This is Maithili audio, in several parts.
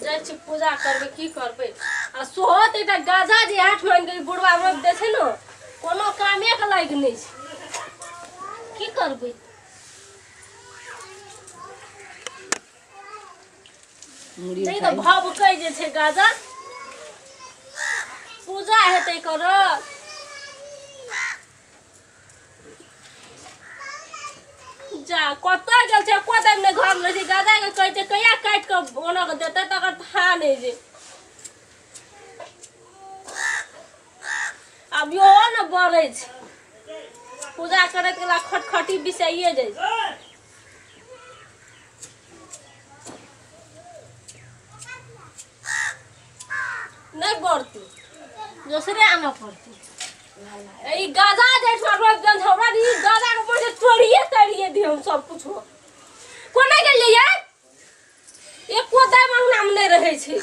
जाइ छी पूजा करबै की करबै। आ सोहत एकटा गाजा जे हाथ मानि के बुढ़वा रोपि दै छै ने, कोनो कामे के लागि नहि छै, की करबै? नहि तऽ भभकै जे छै गाजा। पूजा हेतै करल। जा कतऽ गेल छै को टाइम नहि घर मे रहै छै। गाजा के कहै छै कहिया काटि कऽ ओना कऽ देतै, तकर था नहि जे आब इहो ने बढ़ै छै। पूजा करैत गेला खटखटी बिसाइए जाइ छै। नहि बढ़तै, दोसरे आनऽ पड़तै। ई गाजा जे एहिठमा रोपि देन छै हमरा, ई गाजा के ऊपर से तोड़िए ताड़िए दियै हम सब कुछो। कोना गेलियै यै? एको दाम अंगना मे नहि रहै छै।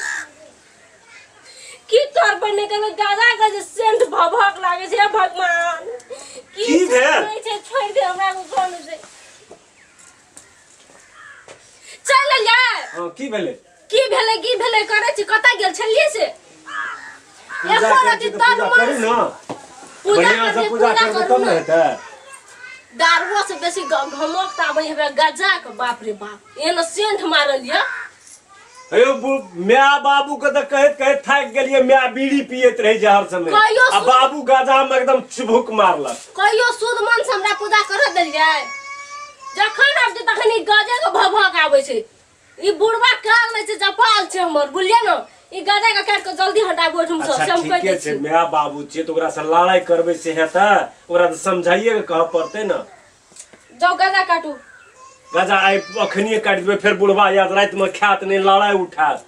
की करबै नहि करबै, गाजा के जे सेंट भभक लागै छै। हे भगवान, की की भेल? छै छोड़ि दे हमरा, कोन छै चलि एलियै। हाँ, की भेलै? की भेलै की भेलै करै छी? कतऽ गेल छलियै से? पूजा एको करै रति छी तऽ तन पूजा मन करू ने, पूजा बढ़िआँ से करबै, पूजा पूजा करबै करू तब ने ने। हेतै। दारुओ से बेसी घमक तऽ आबै हेबै गजा के। बाप रे बाप, एहन सेंध मारल यऽ। हेयौ माय बाबू के तऽ कहैत कहैत थाकि गेलियै। माय बीड़ी पियैत रहै छै हर समय कहियो आ बाबू गाजा में एकदम चिभुक मारलक। कहियो शुद्ध मन से हमरा पूजा करऽ देलियै? जखन आब छै तखन ई गजे के भभक आबै छै। ई बुढ़बा काल नहि छै, जपाल छै हमर, बुझलियै ने? ई गजा के काटि कऽ जल्दी हटाबू ओहिठाम से। अच्छा से हम कहि ठीके दै छै छी। माय बाबू छियै तऽ ओकरा से लड़ाइ करबै से हेतै? ओकरा तऽ समझाइए के कहऽ पड़तै ने। जाउ गजा काटू। गाजा आइ अखनिए काटि देबै, फेर बुढ़बा याद रातिमे खायत नहि, लड़ाइ उठायत।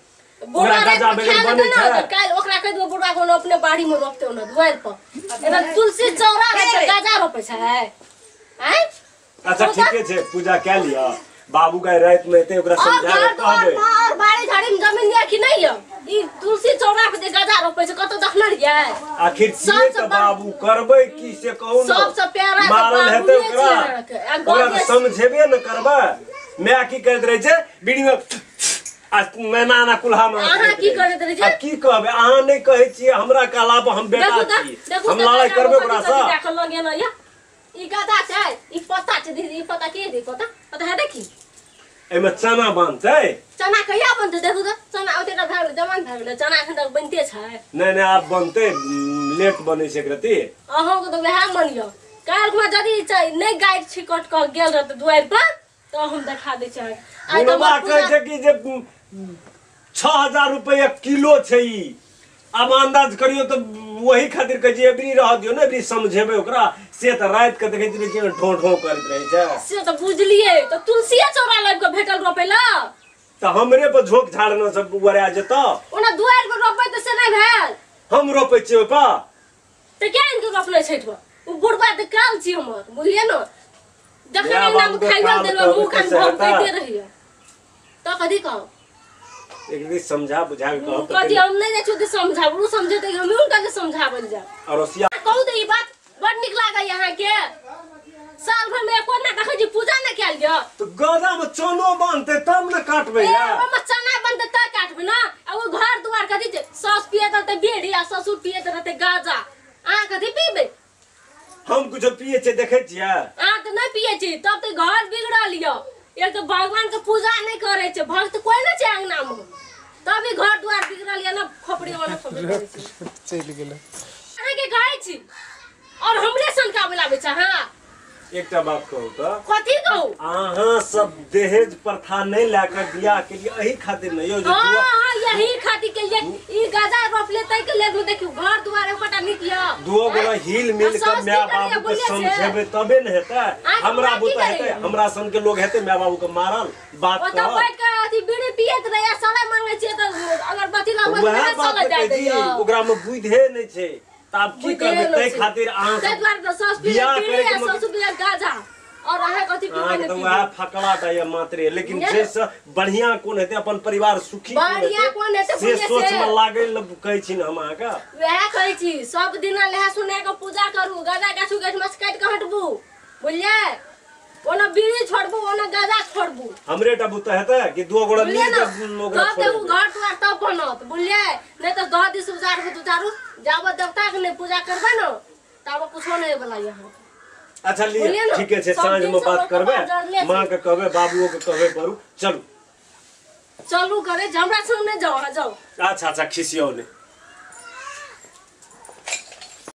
बुढ़वा ओकरा गाजा रातिमे बगैर खा बनै लेतै ने छै? तऽ काल्हि ओकरा कहि देबै बुढ़वा कोनो अपने बाड़ी मे रोपतै ओना दुआरि पर। एना तुलसी चौरा रहै छै, गाजा रोपै छै आँय? अच्छा ठीके छै, पूजा कए लिअ। बाबू के रातिमे एतै, ओकरा और समझा घर के दुआर कहबै। मे और बाड़ी झाड़ी मे जमीन यऽ कि नहि यऽ? ई तुलसी चौरा पर जे गाजा रोपै छै कतौ देखने रहियै? आखिर छियै सबसँ तऽ बाबू करबै की से कहू ने। सबसँ प्यारा तऽ मारल हेतै बाबुए ओकरा छियै अहाँके। आ ओकरा तऽ गजे समझेबे ने करबै। माय की करैत रहै छै? बीड़ी मे आ मैना एना कुल्हा मे अहाँ की करैत रहै छै? आब की कहबै, अहाँ नहि कहै छियै हमरा कहला पर हम बेटा देखू तऽ छी, देखू हम तऽ लड़ाइ गाजा करबै मे ओकरा कथी कथी से। दए कऽ लगेने यऽ। ई गाजा छै, ई पत्ता छै दीदी, ई पत्ता की हेतै? पत्ता पत्ता हेतै की? एहिमे चना बान्हतै। चना कहिया बनतै? देखू तऽ चना ओतेटा भए गेलै, जवान भए गेलै, चना एखन तक बनिते छै। नहि नहि, आब बनतै, लेट बनै छै एक रत्ती। अहाँके तऽ वएह मन यऽ। काल्हि खुमा यदि नहि गाय छिकट कऽ गेल रहतै दुआरि पर तऽ हम देखा दै छी अहाँके। आइ तऽ बुढ़बा हमर कहै पूजा छै कि जे 6000 रुपैआ किलो छै ई। आब अंदाज करियौ तऽ वही खातिर कहै छियै एबरी रहऽ दियौ ने, एबरी समझेबै ओकरा। से तऽ राति के देखैत रहै छियै ढों ढों करैत रहै छै। से तऽ बुझलियै, तऽ तुलसीए चौरा लाबि कऽ भेटल रोपै लए? तऽ हमरे पर झोंक झाड़ना सब ओरा जेतऽ। ओना दुआरि पर रोपबै तऽ से नहि भेल। हम रोपै छियै ओहिपर? तऽ किया आनि कऽ रोपने छै एहिठमा? ओ बुढ़बा तऽ काल छी हमर, बुझलियै ने? जखन माय अंगना मे बाबूके खाइयो काल देलहुँ कहबै मुँह तऽ कान से भभकैते हेतै? रहैया तऽ कथी कहब? एक दिन समझा बुझा के कहब तऽ कथी हम नहि जाइ छी ओते समझाबू, ओ समझेतै कि हमही हुनका के समझाबै लए जायब? अड़ोसिया कहू तऽ, ई बात बड़ नीक लागैया अहाँके? साल भरि मे एको ना देखै छी पूजा नहि कयल यऽ। तऽ गदा मे चनो बान्हतै तब ने काटबै ए यार। ओहिमे चना बनतै तऽ काटबै ने। आ ओ घर दुआर कथी छै? साउस पियैत रहतै बीड़ी आ ससुर पियैत रहतै गाजा, अहाँ कथी पीबै? हम कुछो पियै छियै देखै छियै? अहाँ तऽ नहि पियै छी, तब तऽ घर बिगड़ल यऽ। एक तऽ भगवान के पूजा नहि करै छै, भक्त कोइ नहि छै अंगना मे, तब ई घर दुआर बिगड़ल यऽ ने। खोपड़ी वाला खोपड़ी करै छै। चलि गेलै। अहाँके कहै छी और हमरे सनका बुलाबै छै अहाँ। एकटा बात कहू तऽ। कथी कहू? अहाँ सब दहेज प्रथा नहि लए कऽ बियाह के लिए एहि खातिर नहि यौ जे हाँ दुआ हाँ, यही खातिर के लिए ई गाजा रोप ले तै के लेल। देखियौ घर दुआर एकोटा नीक यऽ? दुओ गोरा हिल मिल आ कऽ सास माय की करैया बाबू के बुझलियै से? समझेबै तबे ने हेतै। अहाँके हमरा माय की बुते हेतै? करैया? हमरा सन के लोग हेतै माय बाबू के मारल बात ओतऽ कहल? बैठ के अथी बीड़ी पियैत रहैया, सलाइ मांगै छियै तऽ अगरबत्ती लगबै वएह तऽ बात सलाइ ने दए कहै छी, दैया। ओकरा में बुद्धे नहि छै तऽ आब की बुझे करबै? नहि ताहि छै। खातिर अहाँ ताहि सब दुआरे तऽ सास पियै बियाह बीड़ी करैके आ ससुर पियै गाजा और अहाँ कथी पीबै? अहाँके नहि तऽ पीबै। वएह फकड़ा टा यऽ मात्रे, लेकिन बुझलियै? जाहिसँ बढ़िआँ कोन हेतै, अपन परिवार सुखी कोन बढ़िआँ कोन हेतै, से बुझलियै सोच से? मे लागै लए कहै छी ने हम अहाँके। वएह कहै छी, सब दिना लहा सुना कऽ पूजा करू, गाजा गाछू गाछ माछ काटि कऽ हटबू, बुझलियै? ओना बीड़ी छोड़बू ओना गाजा छोड़बू। हमरे टा बुता हेतै कि दू गोड़ा बुझलियै मिल ने के ओकरा तब देखू छोड़ेबै? घर दुआर तब बनत, बुझलियै? नहि तऽ दह दिस उजाड़बू दुचारू, जाबऽ देवता के नहि पूजा करबै ने ताबऽ कुछो नहि होइवला यहाँ। अच्छा लिए, बुझलियै ने? ठीके छै, सब साँझ दिन में से बात लोक करबै, बात जरले छै। माँ के कहबै, बाबुओ के कहबै बरू। चलू चलू करे, हमरा संग नहि जाउ, अहाँ जाउ। अच्छा अच्छा, खिसियौ नहि।